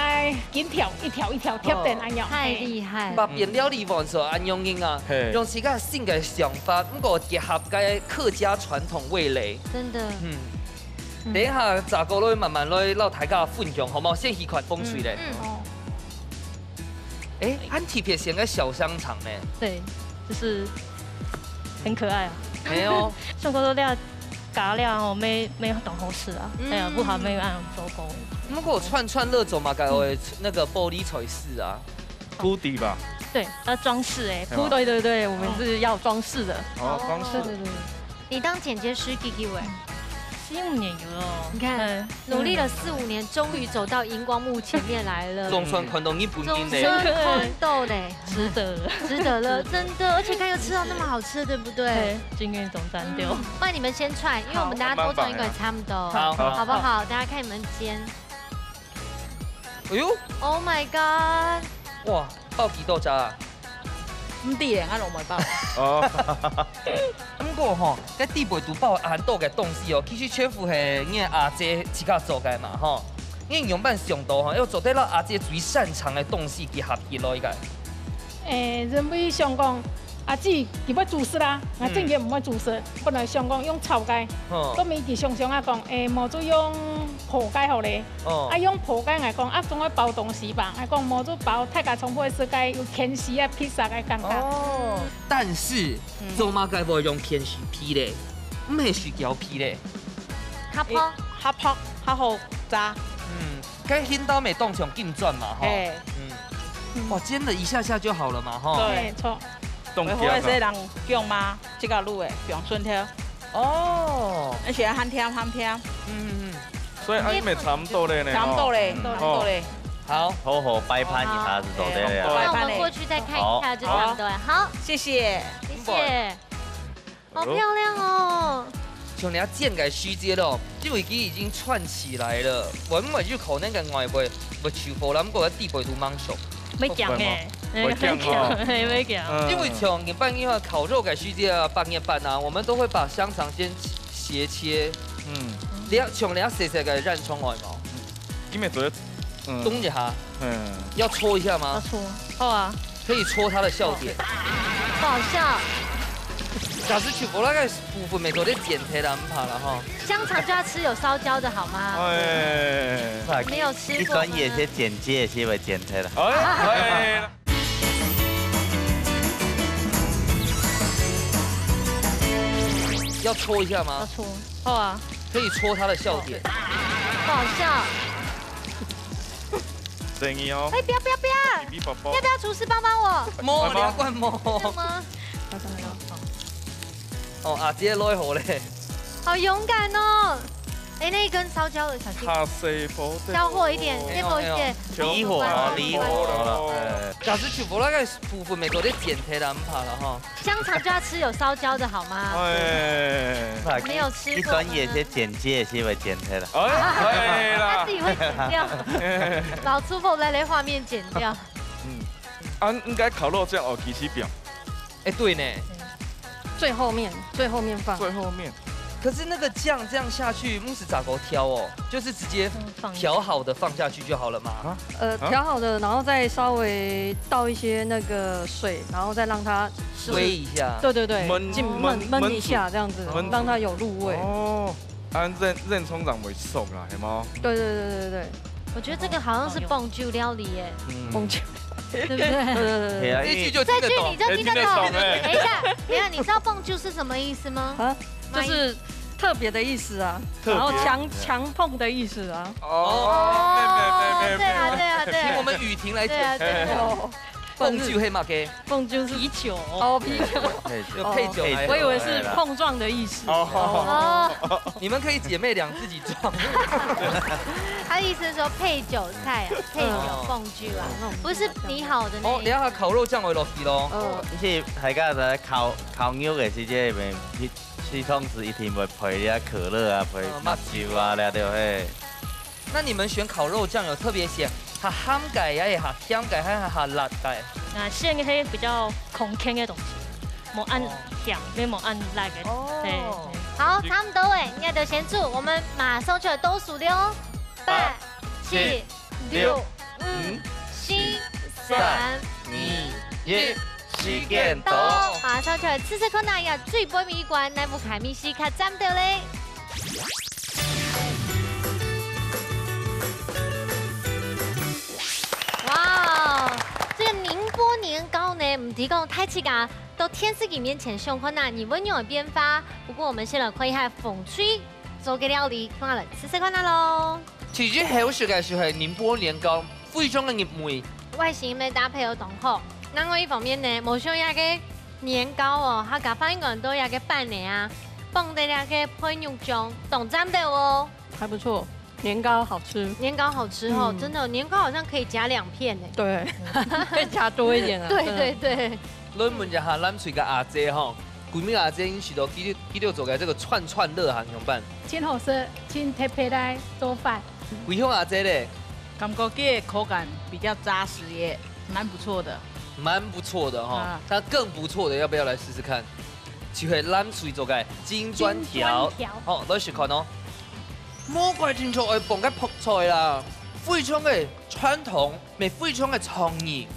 金條一條一條貼等恁樣。哦，太厲害。百變料理王所恁樣人啊，嘿。用自家新个想法，毋過結合个客家傳統味蕾。真的。嗯。嗯。等一下，再過來慢慢來摎大家分享，好無？先去看風水咧。嗯。哦。誒，恁特別像个小香腸呢。對，就是很可愛啊。沒有。像我說料 加料哦，沒，沒有當好食啊。嗯。哎呀，不好，沒有恁樣做工。如果串串樂走嘛，該會那個玻璃彩絲啊。鋪底吧。對，要裝飾哎，哎呀。鋪，對，對，對，我們是要裝飾的。哦，裝飾。對，對，對。你當剪接師幾久哎？四五年有了。你看，嗯。努力了四五年，終於走到螢光幕前面來了。總算看到日本人咧。總算看到咧。值得了。值得了，真的，而且剛剛又吃到那麼好吃的，對不對？對，今天總算掉。嗯，不然你們先出來，因為我們大家都裝應該也差不多，好。好。好不好？大家看你們煎。哎喲。Oh my god！哇，包幾多隻啊？毋知咧，𠊎攏無包。哦。毋過吼，該底背肚包恁多个東西哦，其實全部係你阿姊自家做个嘛，吼。你仰般想到吼，愛做得摎阿姊最擅長个東西結合起來个？誒，因為想講，阿姊佢會煮食啦，𠊎正經毋會煮食，本來想講用炒个，嗯。到尾佢想想啊講，誒，無就用烰个好咧。 哦。啊，用烰个𠊎講，啊，總愛包東西吧。𠊎講，無就包大家重複个食个有芡實个披薩个感覺。哦，但是，嗯。做麼个會用芡實皮咧？毋係水餃皮咧？較薄。較薄，較好炸。嗯，該筋道乜當像金磚嘛，吼。嘿。嗯。嗯。哇，煎了一下下就好了嘛，吼。對。嘿，著。當強啊。會，會，這人強嘛，這个滷个，放蒜頭。 哦。而且還甜，還甜。嗯，嗯，嗯。所以啊，你也差不多咧呢，差不多咧，吼。差不多咧。好。好好擺盤一下就做得了。哦，擺盤咧。那我們過去再看一下，好。就差不多了。好。謝謝。謝謝。好漂亮哦。像你煎个時節咯，因為佢已經串起來了，原本就可能个外背會臭火啦，毋過底背都蠻熟。 會強欸，會強哦。會強，會強。嗯。因為像一般个話，烤肉个時節啊，半月半啊，我們都會把香腸先斜切。嗯。你要像你要細細个洋蔥愛無？因為主要，嗯。動一下。嗯。要戳一下嗎？要戳。好啊。可以戳它的笑點。不好笑。假使全部那個部分沒做得剪開啦，毋怕啦哈。香腸就要吃有燒焦的好嗎？哎。沒有吃過嗎？一段也是剪接，也是會剪開的。哎，哎。 要戳一下嗎？要戳。好啊。可以戳它的笑點。不好笑。等一哦。哎，不要，不要，不要。嗶嗶啵啵。要不要廚師幫幫我？無，你要灌無？什麼？哦，啊，直接落去好咧。好勇敢哦。哎，那一根燒焦了，小心。較細火的。小火一點，哦。再火一點。沒有，沒有。離火了，離火了。哎。假使全部那個 部分沒做得剪開啦，毋怕啦哈。香腸就要吃有燒焦的好嗎？哎。沒有吃過嗎？一段也是剪接，也是會剪開的。哎，哎啦。他自己會剪掉。老粗婆來來畫面剪掉。嗯。啊，應該烤肉醬哦，其實表。哎，對呢。最後面，最後面放。最後面。可是那個醬這樣下去，毋使炸過調哦，就是直接嗯，放一下。調好的放下去就好了嘛。啊？ 呃，啊？調好的，然後再稍微倒一些那個水，然後再讓它就是，煨一下。對，對，對，燜，燜，燜，燜一下，燜煮。這樣子，燜煮。讓它有入味。哦，啊，恁，恁通常會熟啦，係無？對，對，對，對，對。我覺得這個好像是飯酒料理耶。嗯。飯酒。對不對？對，對，對，對。係啊，這句就聽得懂。這句你就聽得懂。欸，聽得懂欸。等一下，等一下，你知道飯酒是什麼意思嗎？啊？就是特別的意思啊，特別。然后强，强碰的意思啊。哦，对啊，对啊，对啊。请我们雨婷来解释。对啊，对啊。哦，凤酒係麼个？凤酒是啤酒。哦，啤酒。配酒。有配酒来喝。我以为是碰撞的意思。哦。哦。你们可以姐妹俩自己撞。他意思是说配酒菜啊，配酒，哦。凤酒啊，那种。不是你好的那一个。哦，等一下烤肉酱會落去咯。嗯。其实大家在烤，烤肉的時節，平，平常時一定會配這可樂啊，配哦，蜜酒啊，了，對，嘿。那你们选烤肉酱有特别选較鹹个，還係較鹹个，還係較辣个？啊，鹹个係比較康健个東西，無恁鹹，哦。也無恁辣个。哦。嘿，嘿。好，差不多欸，你就先煮，我们马上就要倒数了哦。八、八、七、七、六、六、五、五、四、四、三、三、二、二、一。一。 时间到。马上就来试试看啊，呀，最尾一关，哪部个味緒較赞个咧？哇，这个宁波年糕呢，毋知讲大自家到电视机面前想看啊，你有仰个变化？不过我们先来看一下凤翠做个料理，看下来试试看啊咯。其实好食个就系宁波年糕，非常个入味。外形个搭配又当好。另外一方面呢，无想到个 年糕哦，佢个飯个都有个粄仔啊，放在那个番肉酱，当赞个哦。还不错，年糕好吃。年糕好吃哦，嗯。真的，年糕好像可以夹两片呢。对，可以夹多一点啊。对，真的。对，对。来问一下南翠个阿姐吼，桂明阿姐，你食到佢，佢做个这个串串乐哈，仰般？真好吃，真特别个做法。桂香阿姐咧？感觉佢个口感比较扎实耶，蛮不错的。 蛮不错的哈。啊。那更不错的，要不要来试试看？就系南翠做个金砖条。金砖条。好，来试看哦。魔鬼听说爱放个泡菜啦，非常个传统，也非常个创意。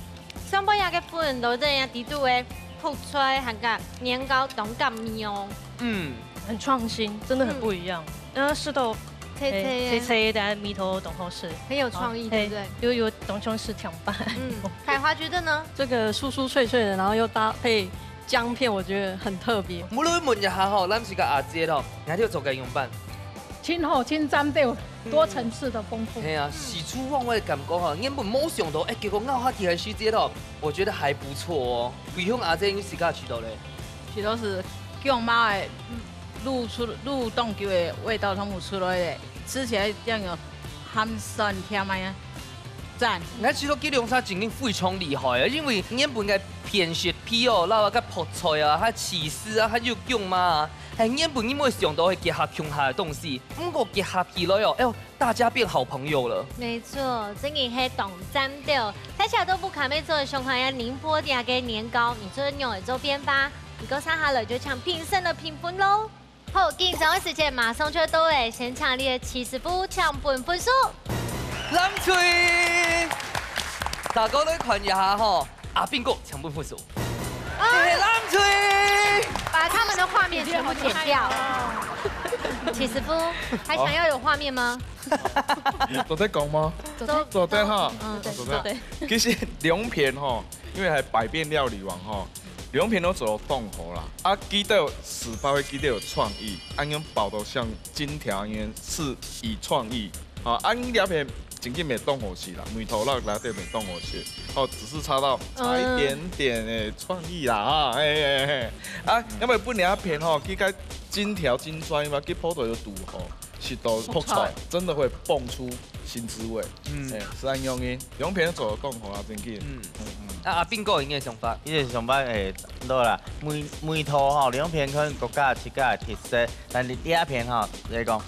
上半夜个粉都这样底肚个泡菜，还有年糕当感味哦。嗯。很创新，真的很不一样。嗯。那试到脆脆的。哎，脆脆的，米头当好吃。很有创意，好，对不对？哎，有，有当像是甜粄。嗯，凯华觉得呢？这个酥酥脆脆的，然后又搭配姜片，我觉得很特别。我来问一下吼，咱是个阿姐吼，你还有做个样板？真好，真赞，对，多层次的丰富。系啊，喜出望外的感觉哈，原本没想到，哎，结果咬下去的时节吼，我觉得还不错哦。桂香阿姐，你自家觉得嘞？其实是酱包的，入出，入冻久的味道全部出来了，吃起来这样有咸酸甜味啊，赞。那其实这两只真的非常厉害啊，因为原本个片食皮哦，然后个泡菜啊，还有起司啊，还有酱嘛，还原本你没想到会结合共下的东西，不过结合起来哦，哎呦，大家变好朋友了。没错，真的是当赞的。大家都不卡妹做的熊好呀，宁波店个年糕，你做用的周边吧。你够上下来就抢评审的评分喽。好，紧张的时间马上就到了，先请你的七师傅抢分分数。南翠，大家来看一下吼，阿斌哥抢分分数。啊！谢谢南翠。把他们的画面全部剪掉。七师傅，还想要有画面吗？做得讲吗？做得。做得哈。嗯，做得。做得。其实两片吼，因为还百变料理王吼，两片都做到当好啦。啊，记得四包的记得有创意，恁样包到像金条一样是有创意。啊，恁样两片真正没当好吃啦，味道啦，来对没当好吃。哦，只是差到，差一点点的创意啦，哈，哎哎哎。啊，要不然本来片吼，这个金条金砖嘛，给泡到有堵吼。 食到泡菜，泡菜。真的会蹦出新滋味。嗯。哎，是恁样个，两片做到当好啊，真紧。嗯。嗯，嗯。啊，阿斌哥有个想法？伊个想法，哎，对啦，味，味道吼，两片可能各家自家的特色，但是第一片吼，就是讲，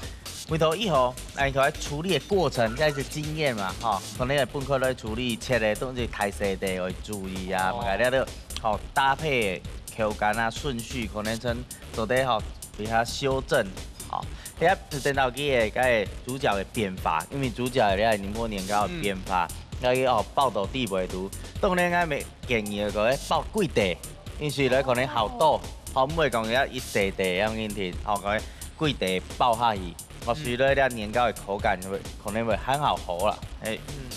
味道以后，哎，伊个处理的过程，该是经验嘛，吼，可能会分开来处理，切的东西太细的，要注意啊，哦。嘛，个了，吼，搭配口感啊，顺序，可能真做得吼，比较修正，吼。 遐就等到佢个，个主角个变化，因为主角个咧，宁波年糕个变化，嗯。要去哦，报道地位度。当然，俺们建议个，报几块，因为咧可能好多，好，毋会讲要一块块样问题，好，可能几块包下去，哦，嗯。所以咧，这年糕个口感会，可能会很好好啦，哎。嗯，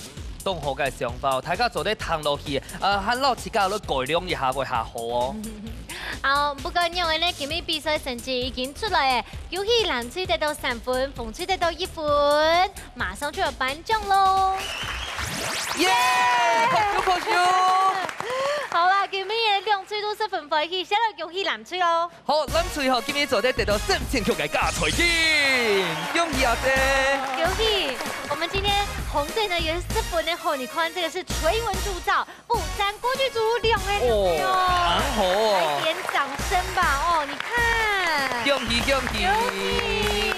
当好个想法，大家做得听落去，呃，还老自家来改良一下，会较好哦。好，不管仰般呢，今日比賽成績已經出來了，恭喜藍隊得到三分，紅隊得到一分，馬上就要頒獎囉。耶！拍手拍手！好啦，今日兩隊都十分歡喜，先來恭喜藍隊囉。好，藍隊吼，今日做得得到三千塊个加菜金，恭喜阿姐！恭喜！我們今天紅隊呢有十分的好，你看這個是垂紋鑄造， 富山鍋具組兩位哦，哦，恁好哦。來點掌聲吧，哦，你看。恭喜恭喜！恭喜！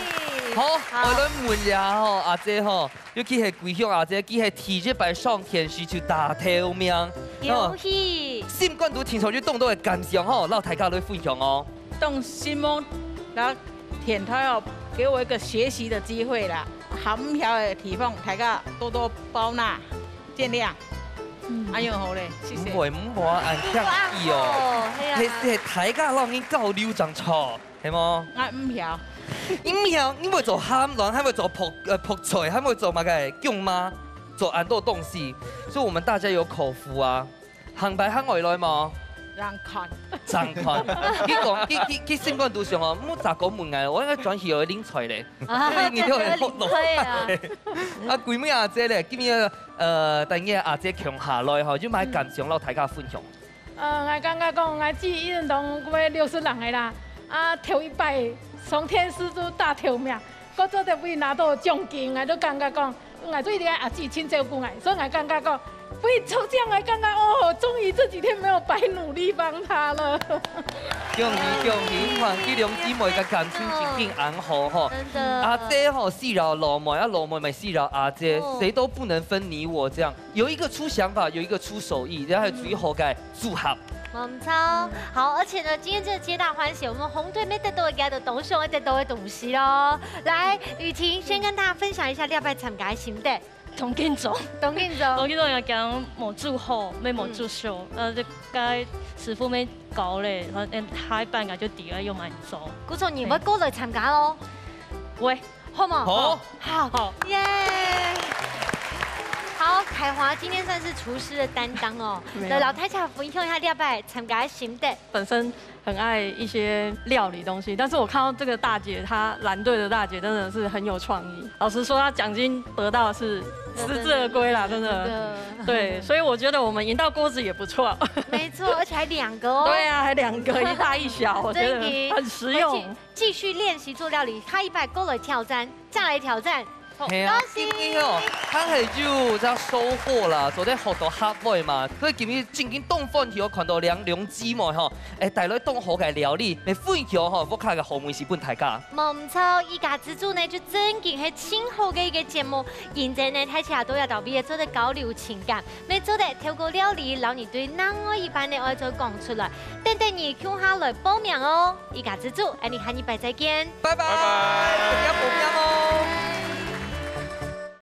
好，好。𠊎來問一下吼，阿姐吼，尤其係歸鄉阿姐，佢係第一擺上電視就打頭名，恭喜！哦，心肝肚聽上去當多个感想吼，摎大家來分享哦。當心目，然後電台哦，給我一個學習的機會啦，還毋曉的地方，大家多多包納。 見諒。嗯。恁樣好咧，謝謝。毋會，毋會恁客氣哦。哦，係啊。係，係大家摎你交流正著，係無？𠊎毋曉。你毋曉，你會做鹹卵，還會做覆，呃，覆菜，還會做麼个薑嫲，做恁多東西，所以我們大家有口福啊。下擺還會來無？正看。正看。佢講，佢，佢，佢心肝肚想哦，莫再過問𠊎，𠊎應該轉去學冷菜咧。 啊，你就會學到。真的很厲害啊。啊，桂妹阿姐咧，今日，呃，帶你个阿姐共下來吼，有麼个感想摎大家分享？呃，𠊎感覺講，𠊎自己一人當過六十人个啦，啊，頭一擺上電視都打頭名，過做得會拿到獎金，𠊎都感覺講，𠊎對這个阿姊真照顧𠊎，所以𠊎感覺講， 會抽獎，還剛剛哦，終於這幾天沒有白努力幫她了。恭喜恭喜！你看，這兩姊妹个感情真正恁好吼。真的。阿姐吼，需要老妹，啊，老妹也需要阿姐，哦。誰都不能分你我這樣，有一個出想法，有一個出手藝，然後還有最好个組合。無錯。好，而且呢，今天這个皆大歡喜，我們紅隊乜得到个，都當想愛得到个東西囉。來，雨婷先跟大家分享一下這擺參加个心得。 當緊張。當緊張。當緊張，也驚無煮好，乜無煮熟，嗯。呃，就該師傅乜教咧，然後，嗯，下一擺𠊎就知愛仰般做。故所你會過來參加囉？會。好無？好。好。好。耶！好，凱華今天算是廚師的擔當哦。沒有。來，摎大家分享一下這擺參加个心得。本身 很愛一些料理東西，但是我看到這個大姐，她藍隊的大姐真的是很有創意。老實說，她獎金得到是食之而歸啦，真的。真的。對，所以我覺得我們贏到鍋子也不錯。沒錯，而且還兩個哦。對啊，還兩個，一大一小，我覺得很實用。真的。回去繼續練習做料理，下一擺過來挑戰。 再來挑戰。係啊，恭喜！今日哦，還係有這收穫啦，做得學到客話嘛。所以今日正經當歡喜哦，看到兩，兩姊妹吼，誒，帶來當好个料理，來分享吼，屋下个好味緒分大家。無錯，一家之煮呢，就正經係盡好个一個節目。因為呢，大家都有特別做得交流情感，乜做得透過料理，摎你對另外一半个愛做講出來。等等你共下來報名哦，一家之煮，𠊎等下禮拜再見。拜拜。拜拜。